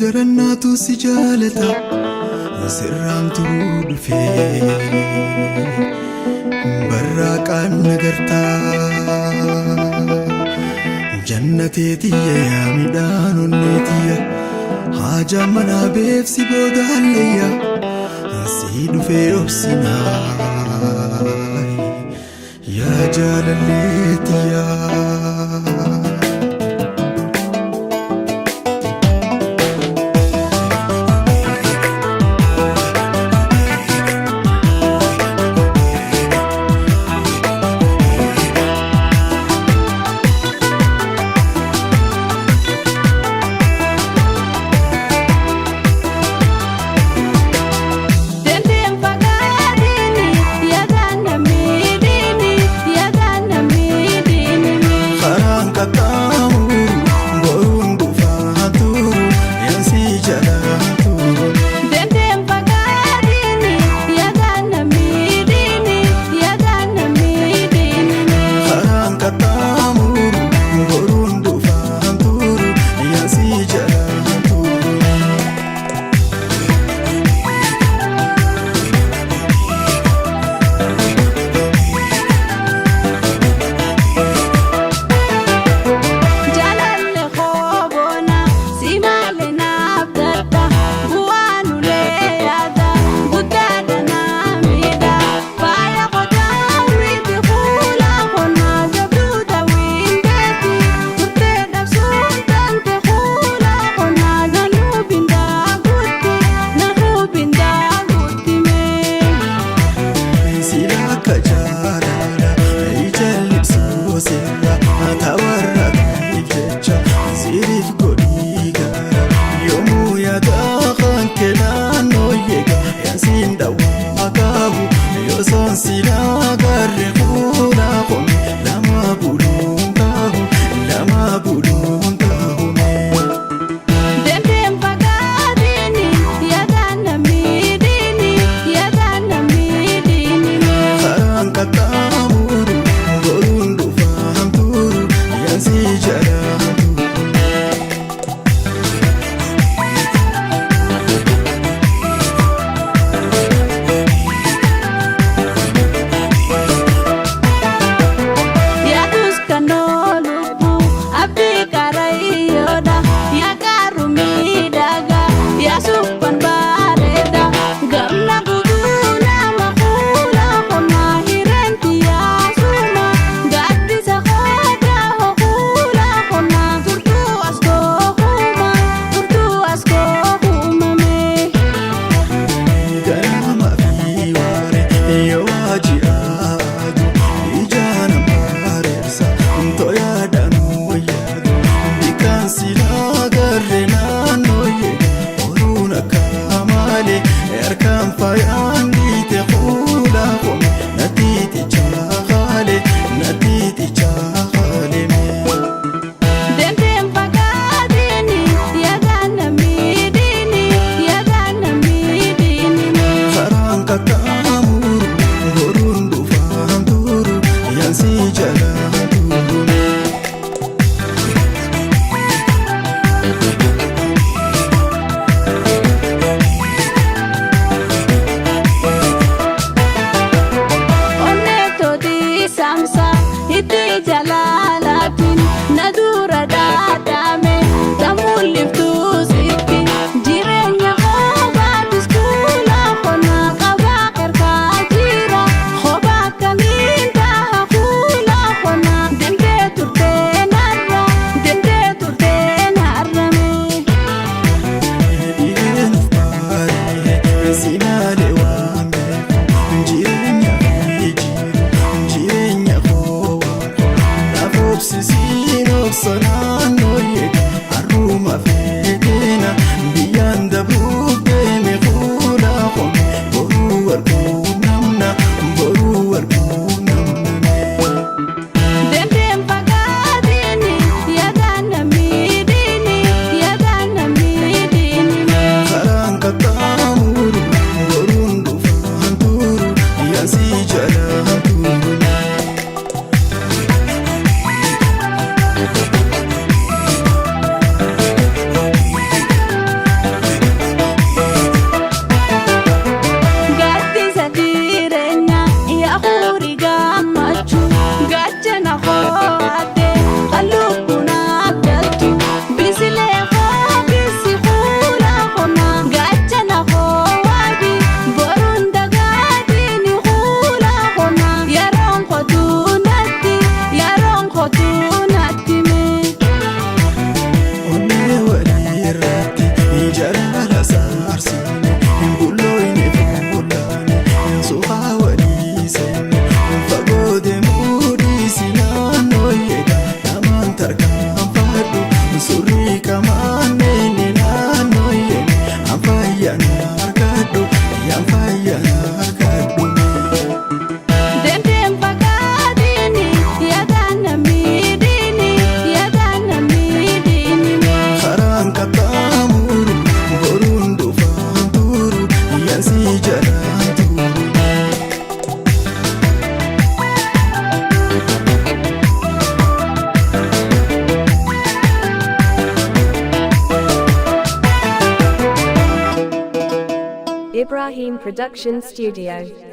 Darannaatu si jaalata sirraan turuu dhufee barraaqaan nagartaa jannateetiyya yaa midhaan onneetiyya haajaa manaa beefsi booda hallayya si dhufee obsinaa yaa jaalalleetiyyaa. Deemteen fagaatini yaadaan namni yaadaan namni Karaan qaxxaamuru boruun dhufaa turu yaasii jalaa turu. Deemteen fagaatini yaadaan namni yaadaan namni. Karaan qaxxaamuru boruun dhufaa turu yaasii jalaa turu. Jaalalli koboona si malee naaf gadda bu'aan ulee yaada guddaadha naamidha faaya qodaa wiiti fuula qonnaa jabduu daawwiin beeti turtee dhabsuun taante fuula qonnaa naannoo bindaa guutti naannoo bindaa guutti mee. Sila akka jaalala ija libsuu sirra tawarra jecha siriif godhii gara yoomuu yaada kan kee naannoo yeega yaasiin dhawaa qabu yoosoon sila garre fuula koome lama buluun tahu lama buluun tahu. Deemteen fagaatini yaadaan namni yaadaan namni. Karaan qaxxaamuru boruun dhufaan turu yaasii jalaa turu. Yaatus kan oolubbu abdii karayyoodha yaa qaaruu miidhagaa yaa suupan bareeda gamna guutuu nama fuula qonnaa hireenti yaasuma gaaddisa qodaa fuula qonnaa turtuu as koohuma turtuu as koohumame. Ganama fi waare yoo aji ija namaa reebsa toyaadhaan wayyaadu bikaan silaa garree naannoo yeega oduun akka malee harkaan faayaan dhiite fuula koome natiiti chaakaale natiiti chaakaale. Deemteen fagaatini yaadaan namni yaadaan namni. Karaan qaxxaamuru boruun dhufaan turu yaasii jalaa turu. Onneetoti saamsa itti jalaalaatiin na dura dhaadame tamuuliftuu sitti jireenya kophaatti iskuula qonnaa qabaa qarqaa jira kophaa akkamiin ta'a fuula qonnaa deemtee turtee narra deemtee turtee narrame. Dhiireen baaree sinaalee waan beeku jireenya fi jiru jireenya koo naaf obsisiin obsa naannoo yeega. Ibrahim Production Studio.